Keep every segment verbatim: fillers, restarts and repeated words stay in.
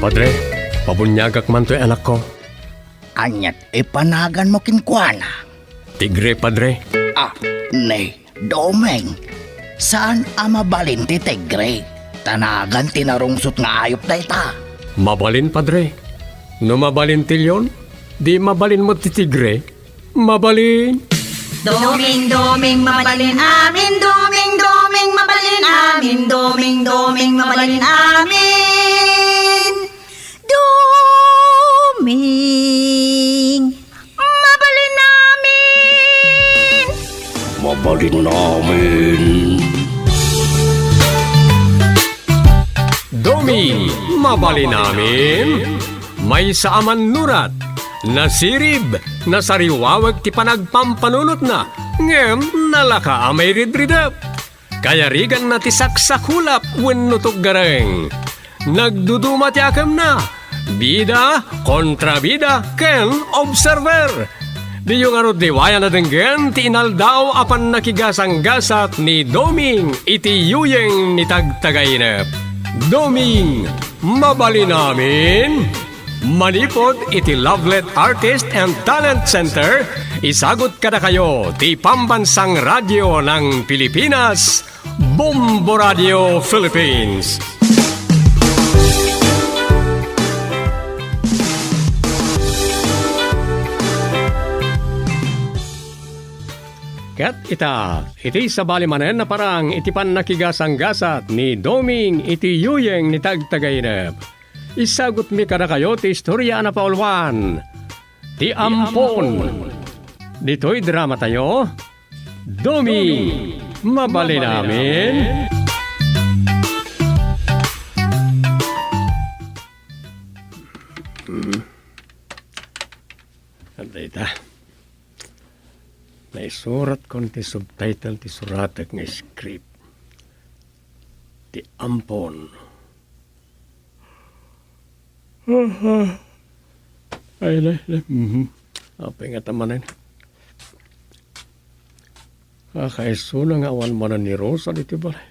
Padre, pabuniagak man toy anakko. Aniat ipanaganmo kenkuana? Tigre, Padre. Ah, ni Doming, saan a mabalin ti tigre? Ta nagan ti narungsot nga ayup dayta. Mabalin, Padre. No mabalin ti leon, di mabalin met ti tigre. Mabalin. Doming, doming, mabalin amin. Doming, doming, mabalin amin. Doming, doming, mabalin amin. Doming, mabalin amin. Mabalin amin. Doming, mabalin amin. Maysa a mannurat, nasirib, nasariwaweg ti panagpampanunotna, ngem nalaka a mairidridep. Kayariganna ti saksakulap wenno tuggareng. Nagduduma ti akemna, bida, kontrabida, ken observer. Diyo ngarud liwayan a denggen ti inaldaw a pannakigasanggasat ni Doming iti yuyeng ni Tagtagainep. Doming, mabalin amin? Manipud iti Lovelet Artist and Talent Center, isagut kadakayo ti Pambansang Radyo ng Pilipinas, Bombo Radio Philippines. Ket ita, iti sabali manen a parang iti pannakigasanggasat ni Doming iti yuyeng ni Tagtagainep. Isagutmi kadakayo ti istorya a napauluan, Ti Ampon. Ditoy dramatayo, Doming, mabalin amin. Hmm. Dayta. Naisuratkon ti subtitle ti suratek nga script. Ti Ampon. Aha. Ay, lay, lay. Mhm. Apay nga tamanen. Ah, kaisuna nga awan manen ni Rosa ditoy balay.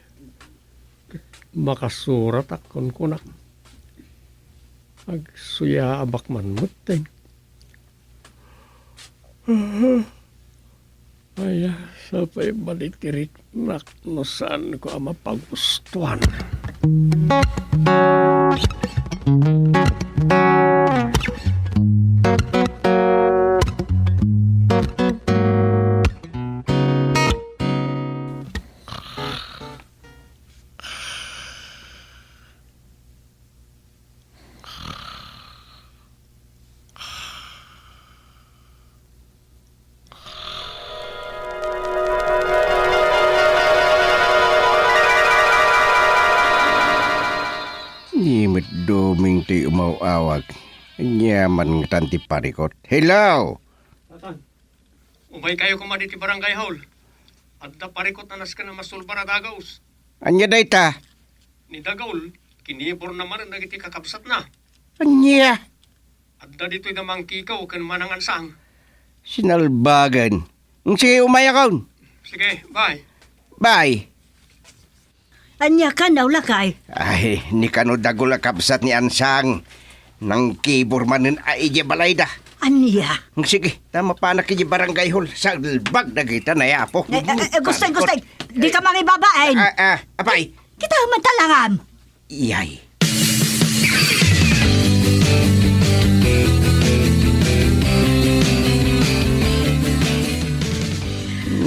Makasuratak, kunkunak. Agsuyaabak man metten. Aha. Aya, sapay balitiriknak no saanko a mapagustuan. Ni met Doming ti umaw-awag. Ania man ngatan ti parikot? Hello! Tatang, umaykayo koma ditoy barangay hall. Adda parikot a nasken a masulbar a dagaus. Ania dayta? Ni Dagaul, kiniburna manen dagiti kakabsatna. Ania? Adda ditoy da Mangkikaw ken Manang Ansang. Sinalbagan. Sige, umayakon. Sige, bye. Bye. Ania kano, lakay? Ay, ni kano Dagul a kabsat ni Ansang. Nangkibur manen a idiay balayda. Ania? Sige, ta mapanak idiay barangay hall. Salbag dagita, nayapo. Eh, eh, eh, gustay, gustay. Dika mangibabain. Ah, ah, apay. Kita man talangam. Iyay.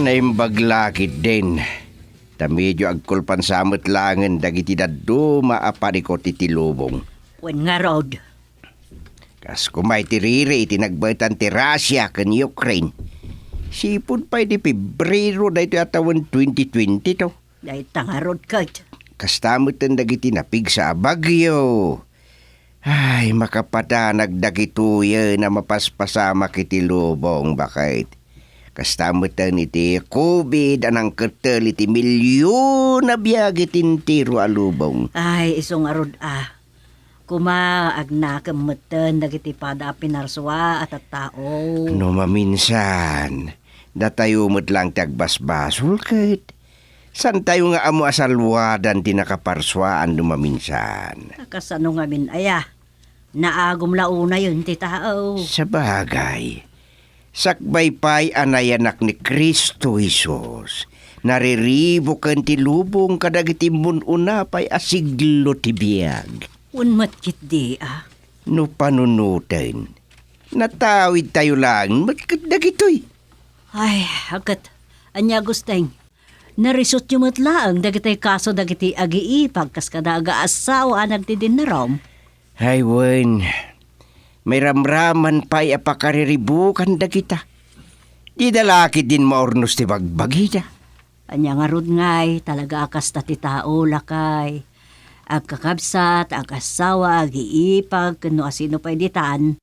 Naimbag la ketdin. Ta medio agkulpansa met laengen dagiti dadduma a parikot iti lubong. Wen ngarud. Kas koma iti riri iti nagbaetan ti Russia ken Ukraine. Sipud pay di Pebrero daytoy a tawen twenty twenty-two. Dayta ngarud ket. Kasta metten dagiti napigsa a bagyo. Ay, makapadanag dagitoyen a mapaspasamak iti lubong, baket. Kasta metten iti covid a nangkettel iti milyon a biag iti entero a lubong. Ay, isu ngarud a. Koma, agnakem metten dagiti pada a pinarsua a tattao. No maminsan, datayo met laeng ti agbasbasol ket saantayo nga ammo a salwadan ti nakaparsuaan no maminsan. A, kasano ngamin aya? Naagum la unayen ti tao. Sabagay, sakbay pay a nayanak ni Cristo Jesus, nariribuken ti lubong kadagiti immun-una pay a siglo ti biag. Wen met ketdi a. No panunoten, natawidtayo laeng met ket dagitoy. Ay, ket, ania, Gusteng? Narisotyo met laeng dagitoy kaso dagiti agiipag kas kada agaasawa a nagdidinnarom. Ay, wen, mairamraman pay a pakariribukan dagita. Dida la ketdin maurnos ti bagbagida. Ania ngarud ngay, talaga a kasta ti tao, lakay. Agkakabsat, agasawa, agiipag, ken no asino pay ditan,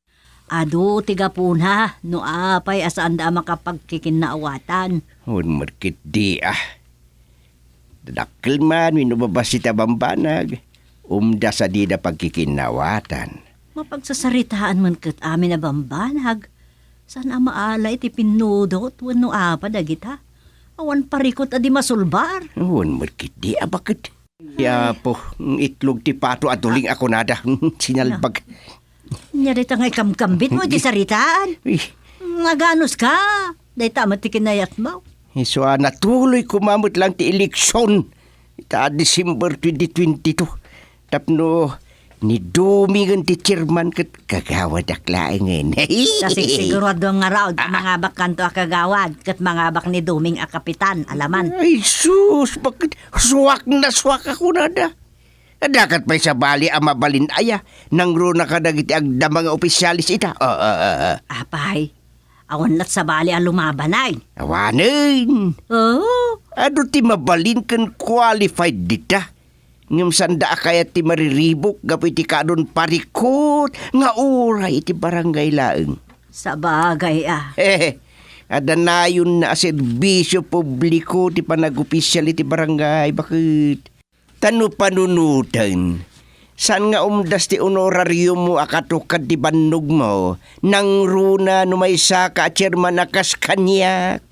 adu ti gapuna no apay a saanda a makapagkikinnaawatan. Wen met ketdi a. Dadakkel man wenno babassit a bambanag, umdas a dida pagkikinnaawatan. Mapagsasaritaan man ket amin a bambanag. Saan a maala iti pinnudot wenno apa dagita? Awan parikut a di masulbar. Wen met ketdi a baket. Ay. Apo, itlog ti pato a duling a kunada. Sinalbag. Ania dayta nga ikamkambit mo iti saritaan? Uy. Naganos ka? Dayta met ti kinayatmo. Isu a natuloy koma met lang ti eleksion ita December twenty twenty-two. Tapno ni Domingen ti chairman ket kagawadak laengen. Ta sigsigurado nga raod a mangabak kanto a kagawad ket mangabak ni Doming a kapitan, alaman. Ay, sus, baket suak na suak a kunada. Adda ket pay sabali a mabalin aya, nangruna kadagiti agdama nga opisyales ita. Ah, ah, ah, ah. Apay, awan lat sabali a lumabanay. Awanen. Oo. Adu ti mabalin ken qualified dita. Ngem saanda a kayat ti mariribuk gapu iti kaadun parikut nga uray iti barangay laeng. Sabagay a. Adda nayonna a serbisio publiko ti panagopisial iti barangay, baket. Ta no panunoten, saan nga umdas ti honorariummo a katukad ti bannogmo, nangruna no maysaka a chairman a kas kaniak.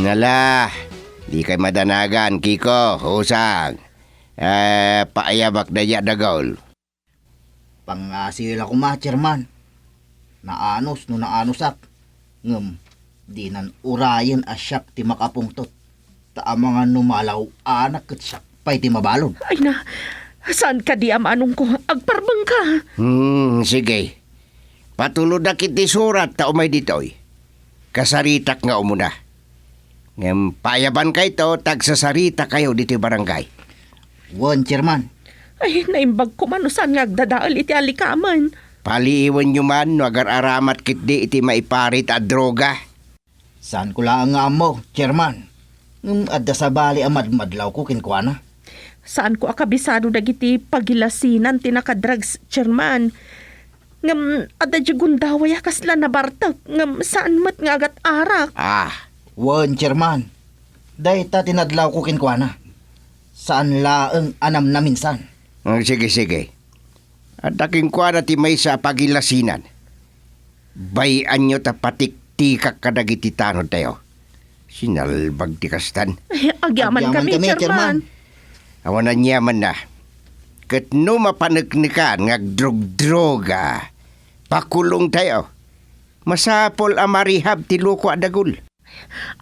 Nala, dikay madanagan, Kiko, Usang. Eh, paayabak daydi a dagul. Pangngasi la koma, Chairman. Naanos no naanosak, ngem dinan urayen a siak ti makapungtot, ta amangan no malaw-anak ket siak pay ti mabalud. Ay na, saan kadi a maanongko? Agparbengka. Hmm, sige. Patulodak iti surat ta umay ditoy. Kasaritak nga umuna. Ngem paayabankayto ta agsasaritakayo ditoy barangay. Wen, Chairman. Ay, naimbag koma no saan nga agdadael iti alikamen. Paliiwenyo man no agar-aramat ketdi iti maiparit a droga. Saanko laeng nga ammo, Chairman. Ngem adda sabali a madmadlawko kenkuana. Saanko a kabisado dagiti pagilasinan ti nakadrugs, Chairman. Ngem adda diay gundaway a kasla nabartek, ngem saan met nga agat-arak. Ah, wen, Chairman. Dayta ti nadlawko kenkuana. Saan laeng a namnaminsan. Ah, sige, sige. Adda kenkuana ti maysa a pagilasinan. Bay-anyo ta patiktikak kadagiti tanodtayo. Sinalbag ti kastan. Ay, agyaman kami, Chairman. Awan aniamanna. Ket no mapaneknekan nga agdrugdruga, pakulongtayo. Masapul a marehab ti loko a dagul.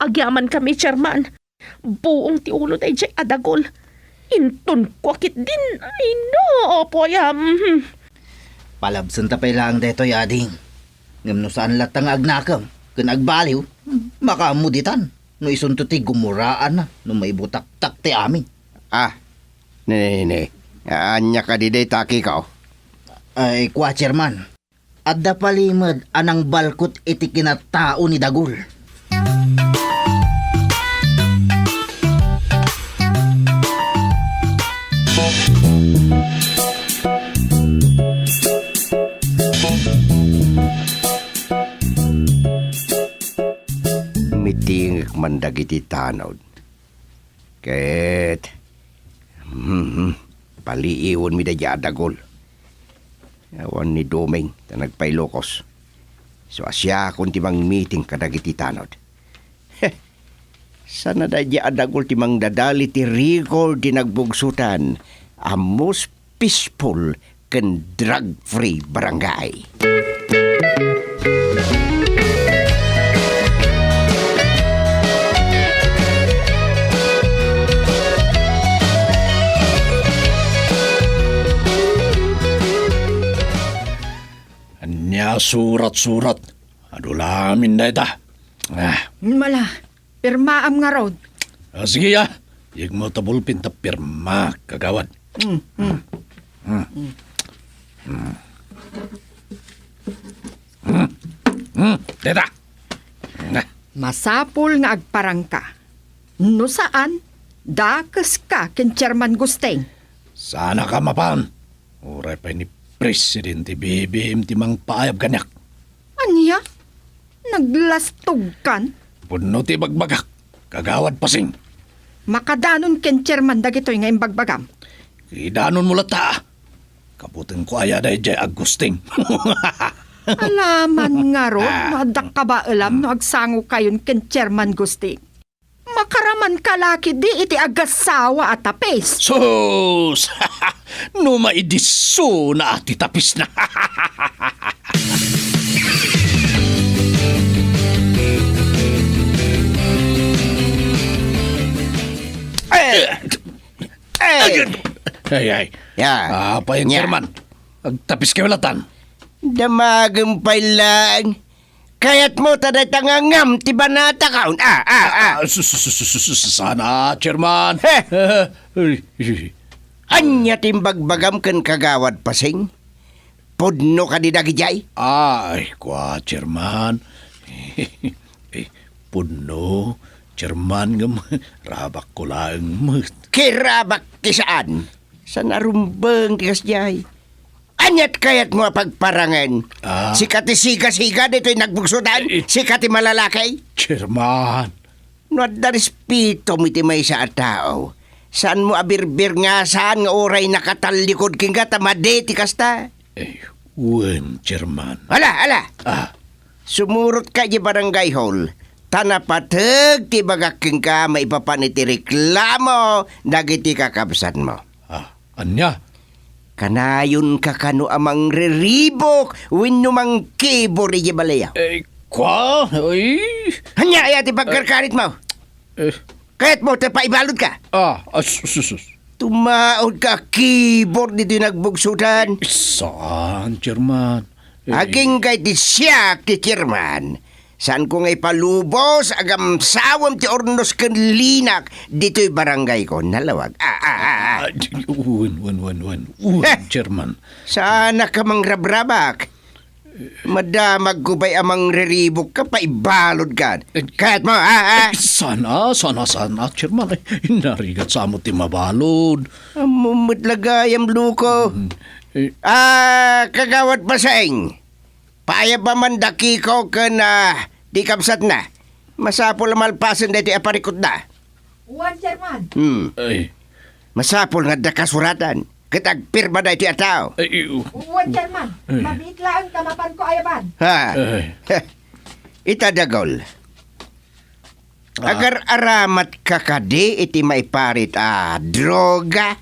Agyaman kami, Chairman. Buong ti ulo daydiay a dagul. Intonko a ketdin. Ay, no, apo aya. Mhm. Palabsenta pay laeng daytoy, ading. Ngem no saan latta nga agnakem ken agbaliw, makaammo ditan no isunto ti gumuraanna no maibutaktak ti amin. Ah, ne, ne. Ania kadi dayta, Kiko? Ay, kua, Chairman. Adda palimed a nangbalkot iti kinatao ni dagul. Mitingek man dagiti tanod. Ket, hmm, paliiwenmi daydiay a dagul. Awan ni Doming ta nagpailokos. So, a siakon ti mangmiting kadagiti tanod. Heh, sana daydi a dagul ti mangdadali ti record ti nagbugsotan a most peaceful ken drug-free barangay. Ania surat-surat? Adu lamin dayta. Ah. Mala, pirmaam ngarud. Ah, sige, ah. Yegmo ta bulpen ta pirma, kagawad. Mm, mm. Mm. Mm. Mm. Mm. Dayta. Ah. Masapul nga agparangka. No saan, dakeska ken Chairman Gusting. Saanka mapan. Uray pay ni Presidente B B M ti mangpaayab kaniak. Ania? Naglastogkan? Pudno ti ibagbagak, Kagawad Pasing. Makadanon ken Chairman dagitoy nga imbagbagam. Idanonmo latta. Kabutenko aya daydiay a Gusting. Alaman ngarud no adda kabaelam no agsangokayon ken Chairman Gusting. Makaramanka la ketdi iti agasawa a tapis. Sus! No maidissona ti tapisna. Eh! Eh! Ay, ay. Ya. Ah, payen, Ya. Chairman. Agtapiskayo latan. Damagem pay laeng. Kayatmo ta dayta nga ngam ti banatakaon. Ah, ah, ah. Ah, sus, sus, sus, sus, sana, Chairman. Heh! Ay, ay. Ania ti imbagbagam ken Kagawad Pasing? Pudno kadi dagidiay? Ay, kua, Chairman. Eh, pudno, Chairman, ngem rabakko laeng met. Kirabak ti saan. Saan a rumbeng ti kasdiay. Aniat kayatmo a pagparangen? Ah. Sika ti siga-siga ditoy nagbugsotan? Eh, eh. Sika ti malalaki? Chairman. No adda respetom iti maysa a tao, saanmo a birbirngasan nga uray nakatallikod kenka ta madi ti kasta? Eh, wen, Chairman. Ala, ala! Ah. Sumurotka idiay barangay hall, ta napateg ti ibagak kenka maipapan iti reklamo dagiti kakabsatmo. Ah. Ania? Kanayonka kano a mangriribuk wenno mangkibor idiay balayo? Eh, kua? Ay. Ania aya ti pagkarkaritmo? Eh. Kayatmo ta paibaludka? Ah, ah, sus, sus, sus. Tumaodka a kibor ditoy nagbugsotan? Eh, saan, Chairman? Eh. Agingga iti siak ti Chairman. Saanko nga ipalubos a gamsawem ti urnos ken linak ditoy barangayko. Nalawag. Ah, ah, ah, ah. Ah, wen, wen, wen, wen. Wen, Heh! Chairman. Saanka mangrabrabak. Madamagko pay a mangriribukka, paibaludka. Eh, Kayatmo, ah, ah. Eh, sana, sana, sana, Chairman. Eh, narigat sa amo ti mabalud. Ammom met la gayam, Luko. Mm, eh. Ah, Kagawad Pasing. Paayaba man da Kiko ken, ah, ti kabsatna. Masapul a malpasen daytoy a parikutda. Wen, Chairman. Hmm. Ay. Masapul nga adda kasuratan ket agpirma daytoy a tao. Ay, u- Wen, Chairman. Ay. Mabiit laeng ta mapanko ayaban. Ha? Ay. Ita, Dagol. Ah. Agar-aramatka kadi iti maiparit a droga?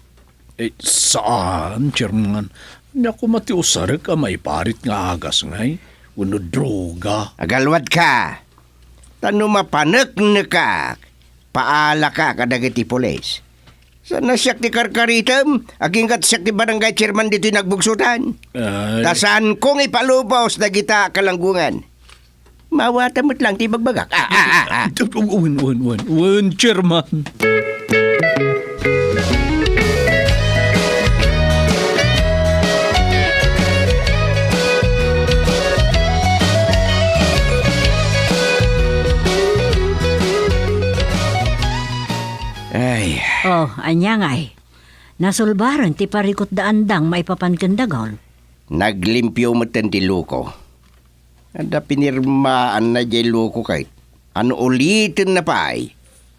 Eh, saan, Chairman? Ania koma ti usarek a maiparit nga agas ngay wenno droga? Agalwadka. Ta no mapaneknekak, paalaka kadagiti pulis. Sana siak ti karkaritem, agingga ta siak ti barangay chairman ditoy nagbugsotan. Ay. Ta saanko nga ipalubos dagita a kalanggungan. Mawata met lang ti ibagbagak. Ah, ah, ah, ah. Wen, wen, wen, wen, Chairman. Ay. Oh, ania ngay? Nasulbaren ti parikut da Andang maipapan ken Dagol. Naglimpio metten ti Luko. Adda pinirmaanna diay Luko ket, a no ulitenna pay,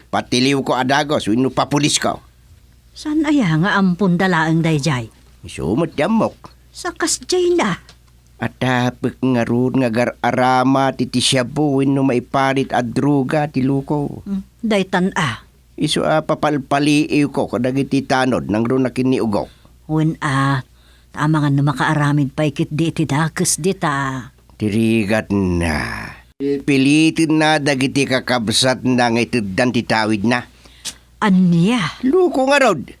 patiliwko a dagus wenno papulisko. Saan aya nga amponda laeng daydiay? Isu met ti ammok. Sa kasdiayna. Atapek ngarud nga agar-aramat iti shabu wenno maiparit a droga ti loko. Hmm, daytan a. Isu a papalpaliiwko kadagiti tanod nangrunakin ni Ugok. Wen a, ta amangan no makaaramid pay ketdi iti dakes dita. Ti rigatna. Pilitenna dagiti kakabsatna nga iteddan ti tawidna. Ania? Loko ngarud.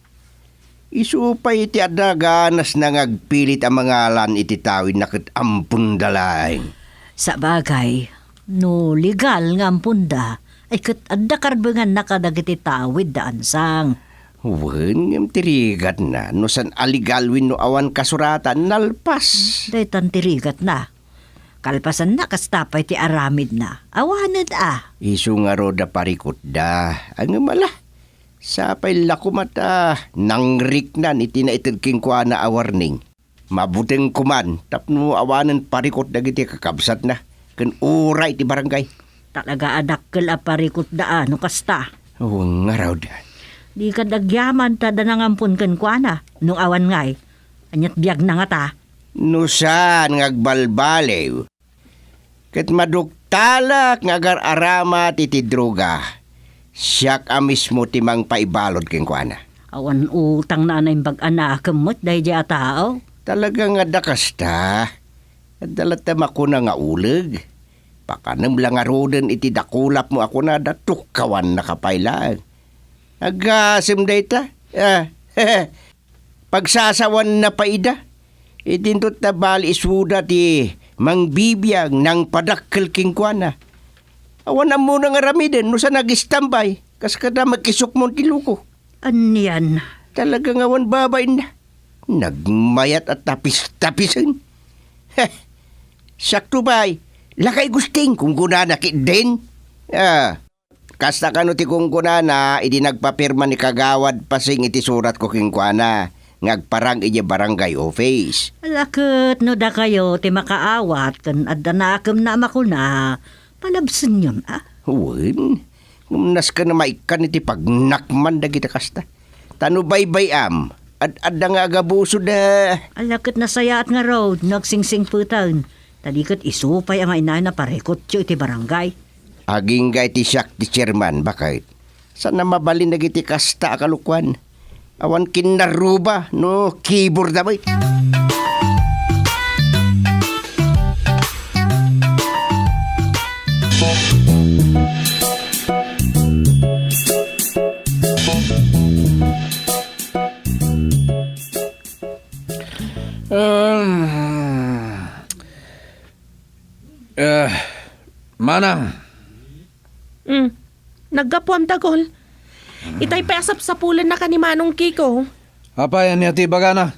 Isu pay iti adda ganasna nga agpilit a mangalan iti tawidna ket amponda laeng. Sabagay, no legal nga amponda, ay ket adda karbenganna kadagiti tawid da ansang. Wen, ngem ti rigatna, no saan a legal wenno awan kasuratan, nalpas. Daytan ti rigatna. Kalpasanna, kasta pay ti aramidna. Awanen a. Isu ngarud a parikutda. Ngem ala, sapay la koma ta nangriknan iti naited kenkuana a warning. Mabuteng koman tapno awanen parikut dagiti kakabsatna ken uray ti barangay. Talaga a dakkel a parikutda a no kasta. Wen ngarud. Dika agyaman ta adda nangampon kenkuana no awan ngay. Aniat biagna ngata? No saan nga agbalbaliw, ket maduktalak nga agar-aramat iti droga, siak a mismo ti mangpaibalud kenkuana. Awan utangna a naimbag a nakem met daydiay a tao. Talaga nga adda kasta. Adda latta makuna nga uleg. Pakanem la ngaruden iti dakulapmo a kunada, tukkawannaka pay laeng. Agasem dayta. Ah, pagsasawanna pay ida. Idinto ta bali isuda ti mangbibiag nangpadakkel kenkuana. Awan ammona nga aramiden no saan a nagistambay, kas kada makisukmon ti loko. Anian? Talaga nga awan babainna. Nagmayat a tapis-tapisen. Heh, sakto pay. Lakay Gusting, kunkunana ketdin. Ah. Kasta kano ti kunkunana idi nagpapirma ni Kagawad Pasing iti suratko kenkuana nga agparang idiay barangay office. Ala ket no dakayo ti makaawat ken adda nakemna a makuna, palabsenyon a. Wen, ngem nasken a maikkan iti pagnakman dagiti kasta. Ta no baybay-am, ad-adda nga agabusoda. Ala ket nasayaat ngarud no agsingsingpeten. Ta di ket isu pay a nga inayna parikutyo iti barangay. Agingga iti siak ti chairman, baket? Saan a mabalin dagiti kasta a kalokuan. Awan kinnaruba no keyboard da met. Um, Eh, Manang. Mm. Naggapuam, Dagol. Itay pay a sapsapulennaka ni Manong Kiko. Apay, ania ti ibagana?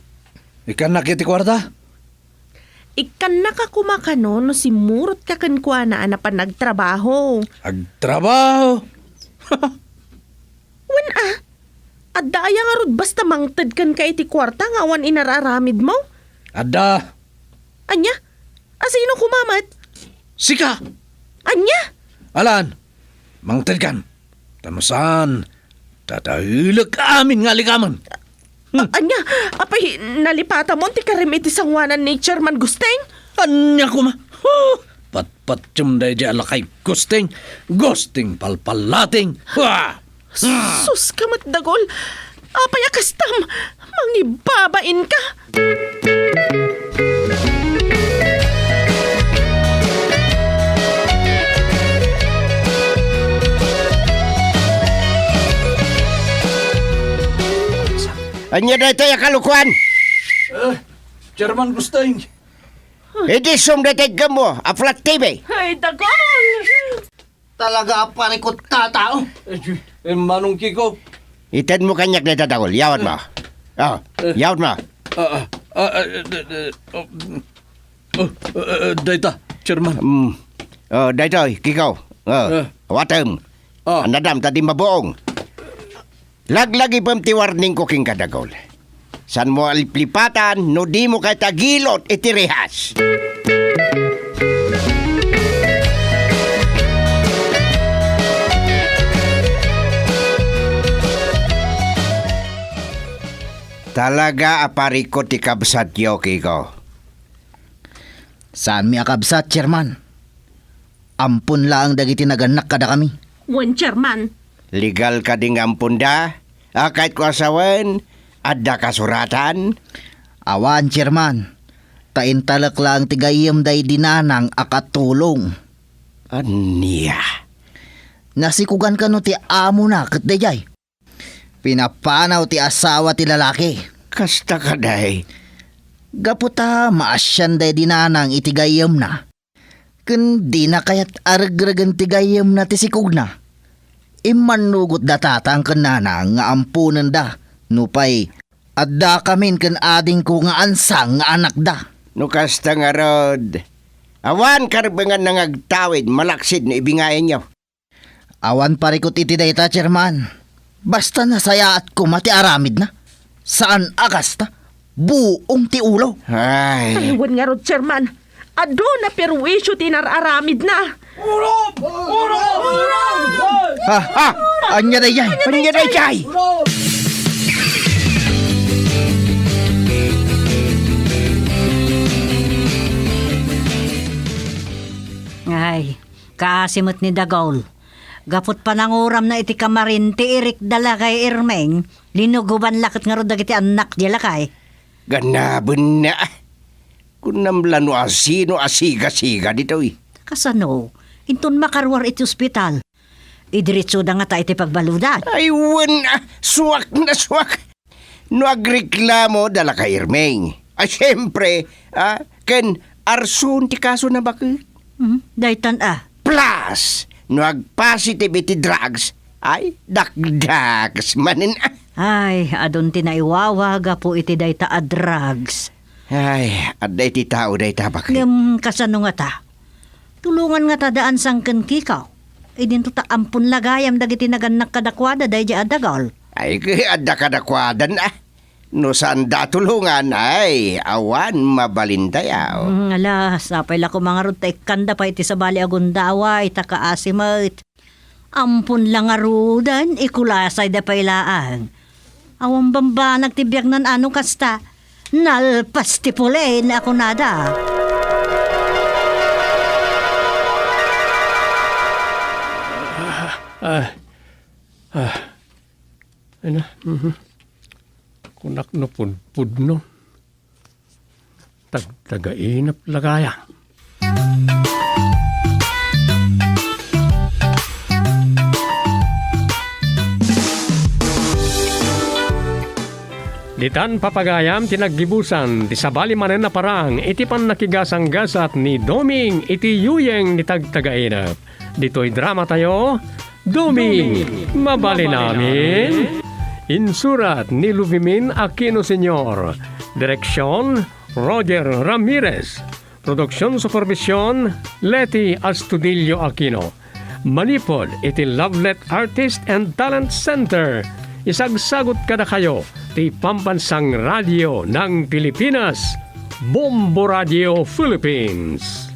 Ikkannak iti kuarta? Ikkannaka koma kano no simmurotka kenkuana a napan agtrabaho. Agtrabaho? Wen a, adda aya ngarud basta mangted kenka iti kuarta nga awan inararamidmo? Adda. Ania? A sino koma met? Sika! Ania? Alan, mangtedkan. Ta no saan, tadaelek amin nga alikamen. A-, ania? Apay, nalipatamon ti karim iti sangoanan ni Chairman Gusting? Ania koma? Huh! Patpatiem daydiay a lakay Gusting. Gusting palpalating. Hua! Sus ka met, Dagol! Apay a kastam? Mangibabain ka! Ania daytoy a kalokuan? Eh, Chairman Gusting. Idisum daytoy gammo a flat T V. Ay, Dagol! Talaga a parikut a tao. Eh, eh, Manong Kiko. Itedmo kaniak dayta, Dagol. Yawatmo. Oh, Eh. Yawatmo. Ah, ah, ah, ah, eh, eh, oh, mm. Oh, eh, eh, dayta, Chairman. Mm. Oh, daytoy, Kiko. Oh, Eh. Awatem. Ah. Annadam ta di mabuong. Laglagipem ti warningko kenka, Dagol. Saanmo a liplipatan no dimo kayat a agilot iti rehas. Talaga a parikut ti kabsatyo, Kiko. Saanmi a kabsat, Chairman. Ampon laeng dagiti nagannak kadakami. Wen, Chairman. Legal kadi nga amponda? A, ket kua sawen, adda kasuratan? Awan, Chairman. Ta intalek laeng ti gayyemda idi nanang a katulong. Ania? Nasikugan kano ti amona ket daydiay. Pinapanaw ti asawa ti lalaki. Kasta kadi? Gapu ta maasianda idi nanang iti gayyemna. Ken dina kayat a regregen ti gayyemna ti sikugna. Immannugotda tatang ken nanang nga amponenda, nupay addakamin ken adingko nga ansang nga anakda. No kasta ngarud, awan karbenganna nga agtawid malaksid no ibingaenyo. Awan parikut iti dayta, Chairman. Basta nasayaat koma ti aramidna. Saan a kasta. Buong ti ulo. Ay. Ay, wen ngarud, Chairman. Aduna perwisyo ti inar-aramidna. Urom! Urom! Urom! Ha? Ha? Ania daydiay? Ania daydiay? Ay, kaasi met ni Dagol. Gapu ta pananguramna iti kamarin ti irik da lakay Irmeng, linugoban la ket ngarud dagiti annak diay lakay. Ganabenna. Kunam la no asino a sigasiga ditoy. Kasano? Inton makaruar iti ospital. Idiretsoda ngata iti pagbaludan. Ay, wen, a, suak na suak. No agreklamo da lakay Irmeng, a, siempre, a, ken arson ti kasona baket. Hmm, daytan a. Plus, no agpositive iti drugs, ay, dakdakes manen a. Ay, adun ti naiwawa gapu iti dayta a drugs. Ay, adda iti tao dayta baket. Ngem kasano ngata? Tulongan ngata da ansang ken Kiko. Idinto ta ampon la gayam dagiti nagannak kadakuada daydiay a Dagol. Ay, adda kadakuadan a. No saanda a tulongan, ay, awan mabalinda, yaw. Mm, ala, sapay la koma ngarud ta ikkanda pay iti sabali a gundaway, ta kaasi met. Ampon la ngaruden, ikulasayda pay laeng. Awan bambanag ti biagnan a no kasta. Nalpas ti pulin a kunada. Ah, ah. Ay na, mhm. Kunak no pudpudno. Tagtagainep la gayam. Ditan, pagayam, ti naggibusan ti sabali manen a parang iti pannakigasanggasat ni Doming iti yuyeng ni Tagtagainep. Ditoy dramatayo, Doming, mabalin amin. Insurat ni Lubimin Aquino Senior. Direksyon, Roger Ramirez. Production supervision, Leti Astudillo Aquino. Manipud iti Lovelet Artist and Talent Center, isagsagut kadakayo ti Pambansang Radio ng Pilipinas, Bombo Radio Philippines.